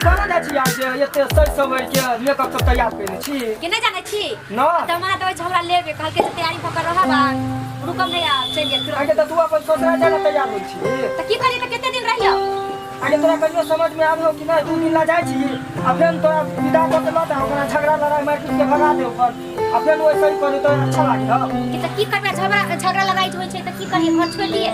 कहाँ जाइ छी आज एते सज सवर के मेकअप सब तैयार कयने छी? के नहि जानै छी? ना। दामाद होइ छै हमरा लेबे कहलकै जे तैयारी भऽ कऽ रहब आ रुकब नहि आ चलि जायब तुरंत। आगे तऽ तू अपन ससुरा जाइ ला तैयार होइ छी। तऽ की करियै, तऽ कते दिन रहियौ? आगे तोरा कहियो समझ में आबे हो कि नहीं? 2 दिन ला जाइ छी आ फेर तोरा विदा कऽ के लऽ जा, ओकरा झगड़ा लड़ाई मारि पीट के भगा दे ऊपर आ फेर वैसे ही करू तऽ अच्छा लागे हो। कि तऽ की करबै, झगड़ा झगड़ा लड़ाई होइ छै तऽ की करियै, घर छोड़ि दियै?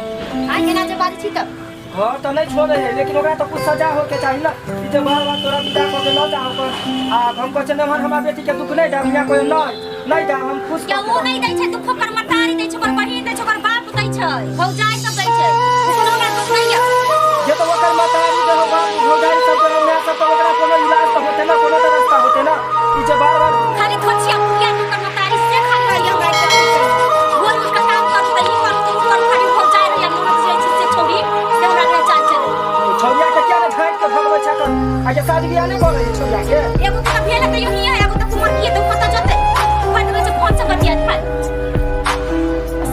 आइ एना जे बाजै छी तऽ घर तऽ नहीं छोड़े है, लेकिन ओकरा तऽ कुछ सजा होके चाही ना कि जे बार बार तोरा विदा कऽ के लऽ जा ओकर आ हम कहै छियै नमहर हमरा बेटी के दुख नहीं दे, हियाँ कोई नहीं नहीं दे, हम खुश क्या ओ नहीं दै छै दुख? ओकर मतारी दै छै, ओकर बहिन दै छै, ओकर बाप दै छै, भौजाई सब दै छै, ओ कोनो हमरा दुख नहीं है। जे तऽ ओकर मतारी दे, बाप, भौजाई सब दे, माय सब, तऽ ओकरा कोनो इलाज तऽ होते ना, कोनो तऽ रास्ता होते ना ई जे बार बार खाली थोचिया पुकिया के ओकर मतारी से खाली रहिए हमरा एक रोज उठ के काम करू तऽ ई करू तऽ ऊ करू, खाली भौजाई रहिए ननद जे छै से छौड़ी से हमरा रह चाल चले। छौड़िया के क्या ने झाँटि के भगबै छै तऽ आ जे शादी बियाह नहि करै छै छौड़िया के? एगो तऽ भेल तऽ यही है, एगो तऽ कुमार किए तऽ कतऽ जतै? भरि दिन छै फोन से बतियात, खाली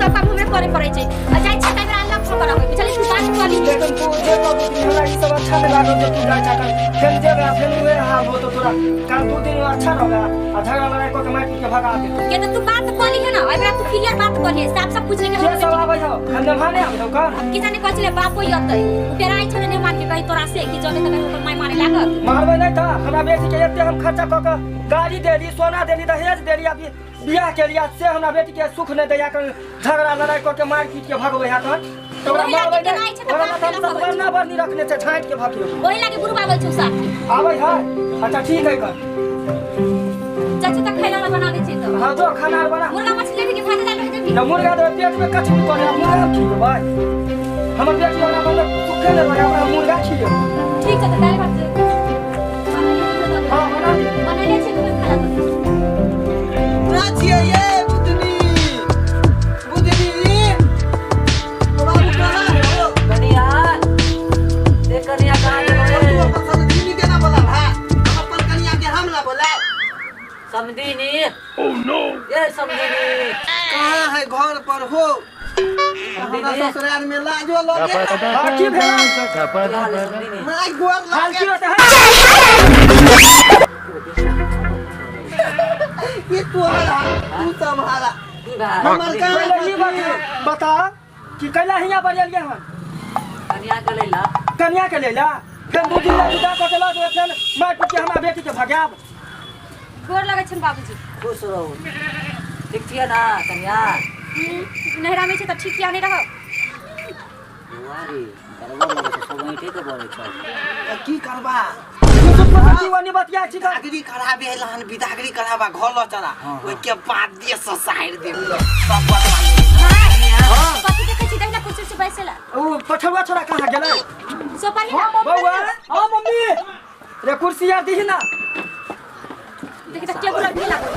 सब काम हमरे करे पड़ै छै आ जाइ छै तऽ एकरा अलग फोन कराबै बुझलियै, तू बात कऽ ली। लेकिन तू जे कहबू कि हमरा ई सब अच्छा नहि लागल जे तू जाइ छै तऽ फेर जेबै आ फेर उहे हाल होतो तोरा, काल 2 दिन अच्छा रहबै आ झगड़ा लड़ाई कऽ के मारि पीट के भगा देतौ। के तऽ तू बात कऽ ली है ना, एकरा तू क्लियर बात कऽ ली, साफ साफ पूछ ले। के सब आबै हौ? खंडे आबै हौ कन? की जाने कहै छलै बापो अतै, ओ डेराइ छलै नेमान के कही तोरा से कि जबे तक ओकर माय मारे लागत। मारबै नहि तऽ हमरा बेटी के एते हम खर्चा कऽ के गाड़ी देली, सोना देली, दहेज देली आ बियाह के लिया से हमरा बेटी के सुख नहि दैया, कन झगड़ा लड़ाई कऽ के मारि पीट के भगबै है तहन तऽ ओकरा ओहि लागी मारबै डेराइ नहि। छै तऽ ओकरा बाप तऽ हम के लऽ सब बरना बरनी रखने छै, झाँटि के भगियौ। ओहि लागी बुढ़बा आबै छौ साथ। आबै है? अच्छा ठीक है कर। चाची तऽ खाना बना दै छै तऽ। हाँ, जो खाना आर बना। मुर्गा मछली लेबही कि भात दालि भेज देबही? जब मुर्गा देबै पेट में कछुआ करे, मुर्गा खिएबै? हमर बेटी हमरा मतलब सुखे नहि लगे, हमरा मुर्गा खिएबै? ठीक छै, तऽ दालि भात हाँ, बना दे। बनेले छी तऽ खा लेबै। ना छियै ये बुधनी, बुधनी तो बाबू कहाँ हो? कनिया देख, कनिया कहाँ गेलो तू रे? अपन समधिनी के ना बोला हा, हम अपन कनिया के हम ना बोला। समधिनी, ये समधिनी। कहाँ है? घर पर हो? हमरा ससुराल में लाजो लगे। हाँ, की भेल? की हाल है समधिनी? माय गोर हाल की लगे। होते है? ये तोहरा तू सम्हारा। की भेल? हमर कहाँ? पहिले ई बता, बता कि कैला हियाँ बजेलियै हन? कनिया के लैला। कनिया के लैला फेर 2 दिन ला विदा कऽ के लऽ जेबै, फेर मारि पीट के हमरा बेटी के भगायब। गोर लगै छनि बाबूजी। खुश रहू, ठीक छियै ना कनिया? नैहरा में छै तऽ ठीक किया नहि रहब? बौआ रे, गड़बड़ लगै छै, सब ऐंठे के बनै छै। तऽ की करबा? की ओनी बतिया छी तऽ? बिदागरी कराबे हन, बिदागरी कराबा घर लऽ चला, ओहिके बाद देह ससारि देब सब बतवा। कथी देखै छी? दहिना कुर्सी से बैसेला। उ पठौआ छोरा कहाँ गेलै? सोपा ही ना। बौआ। हाँ मम्मी। रे कुर्सी आर दीही ना। देखी तऽ टेबुल आर भी लागल।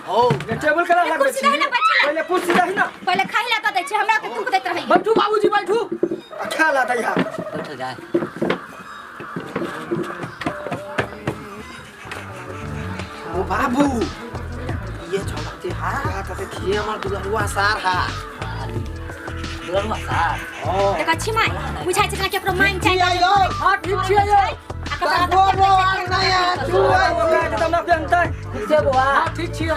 हो। रे टेबुल केना लगबै कुर्सी छी? दही ना बैठे ला। पहिले कुर्सी दही ना। पहिले खाइ ला दऽ दै छै, हमरा के थूक दैत रहै। बैठू बाबूजी, बैठू आ खा ला दैहा। बैठल जाय। ओ बाबू, ये छोड़ा जे हा तऽ देखिए हमर दुलरुआ सार हा। दुलरुआ सार? देखा छी माय, बुझाइ छै जेना केकरो मांग चाही। छियै यौ। हाँ, ठीक छियै यौ। आ कपड़ा तऽ गोरो आर नहि आ छुआ। ओकरा के तऽ ना पेनतै। ठीक छै बौआ? हाँ, ठीक छियै।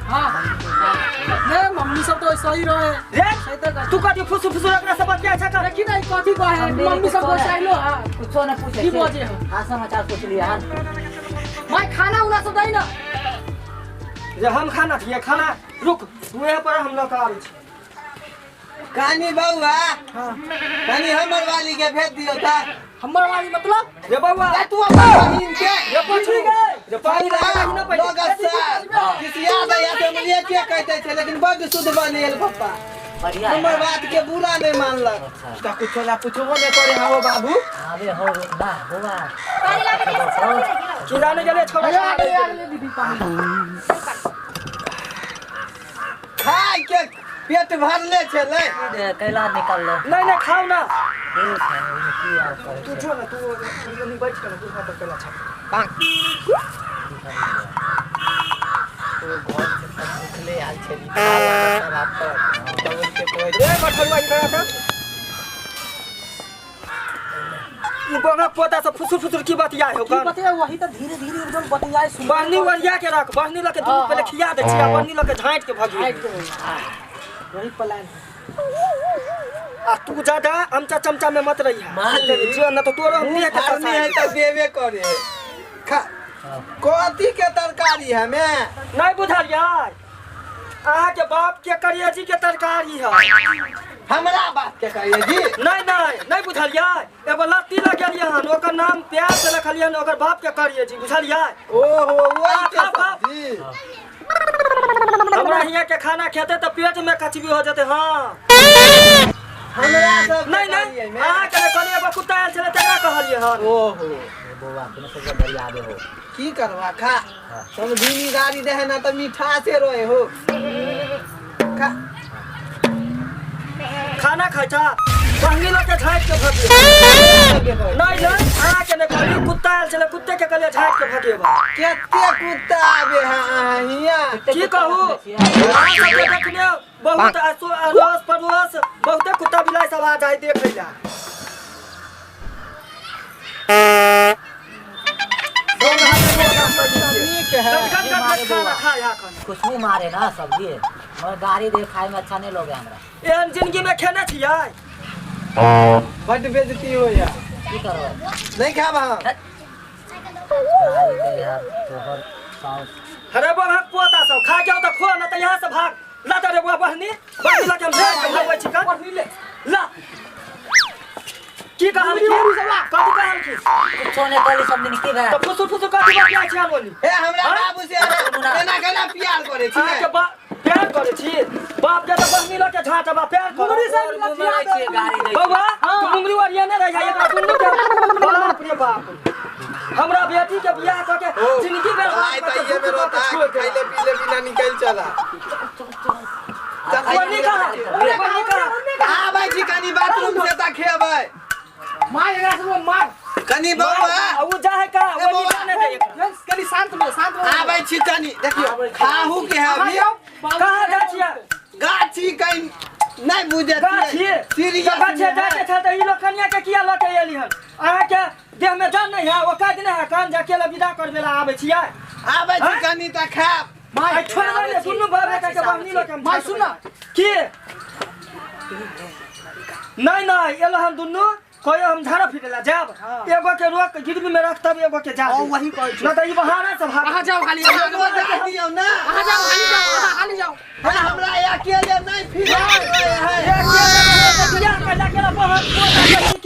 हाँ, नहीं, मम्मी सब तो ऐसा ही रहे। रे तू कथी फुसु फुसु एकरा से बतिया छै कर? देखी नहीं, कथी कहे मम्मी सब गोसाइलो? हाँ। कुछो नहीं पूछे। की बजे हो? हाल समाचार पूछ लिया हन। माय, खाना उना सब दै ना। जे हम खाना खिए खाना, रुक तू यहाँ पर, हम लऽ कऽ आबै छी। कानी बौआ, कनी हमर वाली के भेज दियौ तऽ। हमर वाली मतलब? रे बौआ। ए, तू अपन बहिन के। रे पछुरी रे, पानी लगा ना पहिले। लगत सर किसिया दैया से हम के कहते छै, लेकिन बड्ड शुद्ध बनेल पप्पा। बढ़िया है। हमर बात के बुरा नहीं मानलक। अच्छा। तऽ कुछो ला पुछबो नहीं करे हवो बाबू। आबे हो ना बौआ? पानी लाके दे से। की जाने गेलै छोरा। दीदी, पानी। खाय के पेट भरले छलै। कैला निकाल लो। नहीं नहीं, खाओ ना। देख है, ओहिमे की आर करै तू छै? जो ना, तू ओनी बैठ के ना तू पर कैला छा। तो घर से सब भूखले आयल छली शराब पर तब उनके कहै रे बठरुआ, इधर आ। बंगा पोता से फुसुर फुसुर की बतिया हो की बतिया वही त धीरे धीरे एकदम बतिया सुन बहनी वरिया के रख बहनी लके दूध पहले खिया दे छिया बहनी लके झाँट के भगी वही प्लान आ तू ज्यादा अमचा चमचा में मत रही है जो न तो तोरो हम के फरनी है त देवे करे खा कथी के तरकारी है मैं नहीं बुझल यार अहाँ के बाप के करिया जी के तरकारी है हमरा बाप के करिया जी नहीं नहीं नहीं बुझल यार एगो लत्ती लगेलियै हन ओकर नाम प्यार से रखलियै हन ओकर बाप के करिया जी बुझल यार ओहो वही के सब्जी हमरा हियां के खाना खेते त पेट में कचबी हो जते। हां हमरा सब नहीं नहीं अहाँ के कहलियै एगो कुत्ता आयल छलै तकरा कहलियै हन। ओहो बौआ अपने सब बढ़िया आबे हो की करवा खा समझीनी गाड़ी दे है ना त मीठा से रोए हो खा खाना खाइ छा बहनी लऽ के झाँटि के भगिए नहीं नहीं अहाँ के नहि कहलियै कुत्ता आयल छलै कुत्ते के कहलियै झाँटि के भगेबा। केते कुत्ता आबे है अहाँ हियां की कहू अहाँ सबके देखने बहुत अड़ोस पड़ोस बहुते कुत्ता बिलाइ सब आ जाइ देखै ला। खुशबू मारे ना सब्जी मगर गाड़ी दे खाए में अच्छा नहीं लोगे हमरा एहन जिंदगी में खेने छियै बड बेइज्जती हो या की करबै नहीं खाब हम तोहर साउस। अरे बा पोता सब खा जाओ त खो न त यहाँ से भाग ला त रे बुआ बहनी बहनी लके हम झाँटि के भगबै छी कन ला की कहल की कथी कहल की कुछो नहीं कहली सब दिन की भेल त फुसुर फुसुर कथी बतिया छी बोली ए हमरा बाबू से एना केना प्यार करे छी अहाँ के बाप प्यार करे छी बाप के त बहनी लके झाँटबा प्यार करे मुंगरी से लथिया छियै गाड़ी दे बौआ तू मुंगरी वाली ने रहि एकरा दुनू के बाप रे बाप हमरा बेटी के बियाह क के जिंदगी में भाई त ये में रोता खाइले पीले बिना निकल चला ओनी कहाँ ओनी कहाँ आ भाई जी कनी बाथरूम से त खेबै मार एकरा से मार कनी बौआ उ जाहे का ओनी जाने दे कनी शांत में आबै छी कनी देखियो खाहू के है अभी कहाँ जाइ छियै गाछी कहीं नहीं बुझे गाछी सीरियस गाछी जाके छल त ई लोग कनिया के किया लके एली हन अहाँ के देह में जान नहीं है ओकाद नहीं है कान जाके ला विदा करबे ला आबै छियै आबै छी कनी त खाब माय छोड़बै ने दुनू बाप बेटा के बहनी लोग हम माय सुन ना की नहीं नहीं एलो हम दुनू कोई हम झाड़ा फिरे ला जाब एगो के रोक गिरवी में रख तब एगो के जा हां वही कहै छी न त ई बहाना से भाग अहाँ जाओ खाली एगो जा दियौ ना अहाँ जाओ खाली जाओ अहाँ खाली जाओ हमरा अकेले नहीं फिर है बियाह कैला के बहन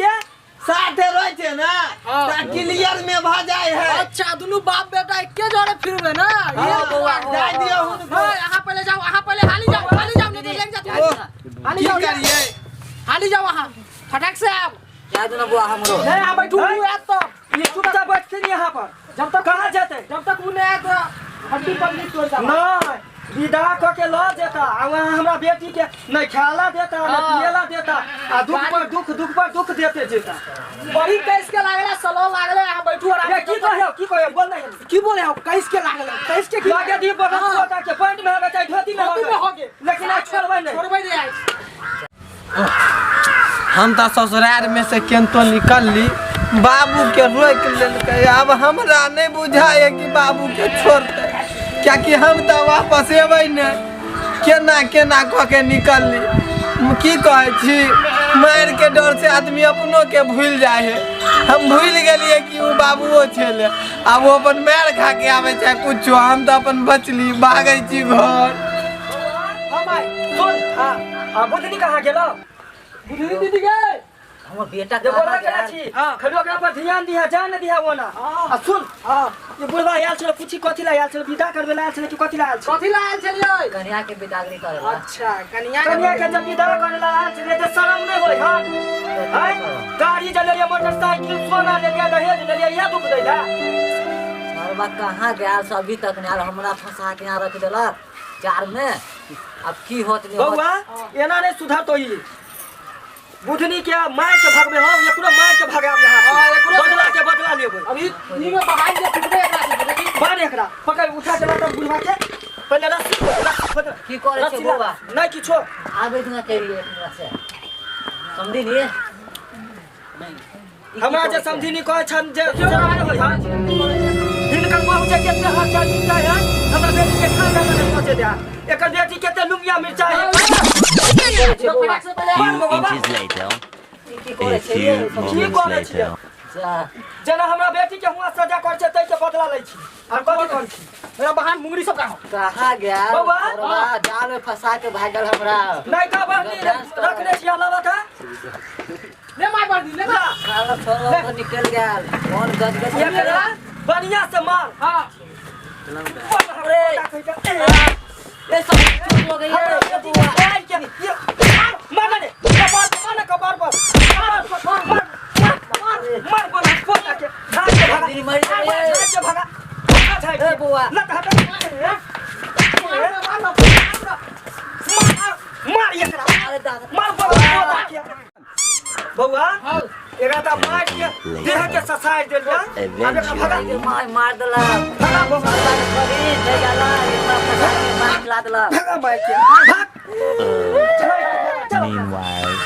के साथे रहे छे ना त क्लियर में भ जाय है। अच्छा दुनू बाप बेटा एके जोड़े फिरबे ना ये बौआ जा दियौ हुनको। हां अहाँ पहले जाओ अहाँ पहले हाली जाओ नहीं तो लेंग जा तू हाली की जाओ करिए हाली जाओ अहाँ फटाक से आब जा दो ना बुआ हमरो नहीं अहाँ बैठू उ आयत तो ये चुपचाप बैठथिन यहाँ पर जब तक कहाँ जेतै जब तक उ नहीं आयत तो हड्डी पर नहीं तोड़ जा नहीं विदा क के ल जेता आ वहाँ हमरा बेटी के नहीं खाला देता नहीं पियला देता आ दुख पर दुख दुख पर दुख देते जेता। बड़ी कैस के लागले सलो लागले अहाँ बैठू आराम ये की कहे की कहे बोल नहीं की बोले हो कैस के लागले कैस के की लगे दी बगल पोता के पैंट में होगे चाहे धोती में होगे लेकिन आज छोड़बै नहीं छोड़बै नहीं आज। हम त ससुराल में से केंतो निकलली बाबू के रोक लेलकै। अब हमरा नहीं बुझाए कि बाबू के छोड़तै कियाकि हम त वापस एबै ने केना केना कऽ के निकलली। की कहै छी मारि के डर से आदमी अपनो के भूलि जाइ है। हम भूलि गेलियै कि ओ बाबुओ छलै आब ओ अपन मारि खा के आबै चाहे कुछो हम तऽ अपन बचली भागै छी घर। हां भाई सुन हां आ बुधनी कहाँ गेलौ बुधनी दीदी के हमर बेटा जे बोला गेला छी खाली ओकरा पर ध्यान दिहा जान दिहा ओना आ सुन हां ये बुढ़वा आयल छलै पूछी कथी ला आयल छलै विदा करबे ला आयल छलै कि कथी ला आयल छलै कथी ला आयल छलियै कन्या के विदागरी करे ला। अच्छा कन्या कन्या के जब विदा करे ला आयल छलै त शरम नहीं होय हां हाय गाड़ी जे लेलियै मोटरसाइकिल सोना लेलियै दहेज लेलियै इएह दुख दै ला। सरबा कहाँ गया से अभी तक नहीं आयल हमरा फंसा के यहाँ रख देलक जार में अब की होत नहीं होत। बौआ एना नहीं सुधरतो ई बुधनी के मार के भगबे हम एकरो मार के भगाब यहाँ से। बदला के बदला लेबै अभी ई में बहाई जे पिटबे एकरा से देखी बांध एकरा पकड़ उठा के लाता बुढ़वा के पहले रस्सी रस्सी की करे छे बौआ नहीं किछो आबे दुना के लिए एक मिनट से समझी नहीं हमरा जे समझिनी कहै छन जे होय हन हिनकर बहु जे कते हर मिर्चा है हमरा बेटी के खाना नहीं पहुंचे दे एकर बेटी कते लुंगिया मिर्चा है Few inches later. की करै A छै ये few सब की moments करै छियै? later. जा जेना हमरा बेटी के हुआ सजा कर छै तै के बदला लै छी और कथी कर छी मेरा बहान मुंगरी सब कहाँ कहाँ गया बौआ? बौआ जाल में फंसा के भागल हमरा नहीं का बहनी रखने छी अलावा का ले मार बर्दी ले मार साला छोरा तो निकल गया कौन गज गज एकरा बढ़िया से मार हां अरे ये सब चोर हो गई हमरा है बेटी के मार के ये मार मार ने कपार मार कपार पर मार मार मार मार मार बोला पोता के भाग के भागा दीदी मर भाग गई। के भागा भागा झाड़ ए के बौआ। लत हटा मार मार एकरा अरे दादा मार बोला पोता के बौआ एकरा त मार के देह के ससार देल जा अब एकरा भगा मार मार देला भगा बौआ सरवा के कभी नहीं जाला एकरा फंसा के मार खिला देला भगा मार के भाग चलो Meanwhile.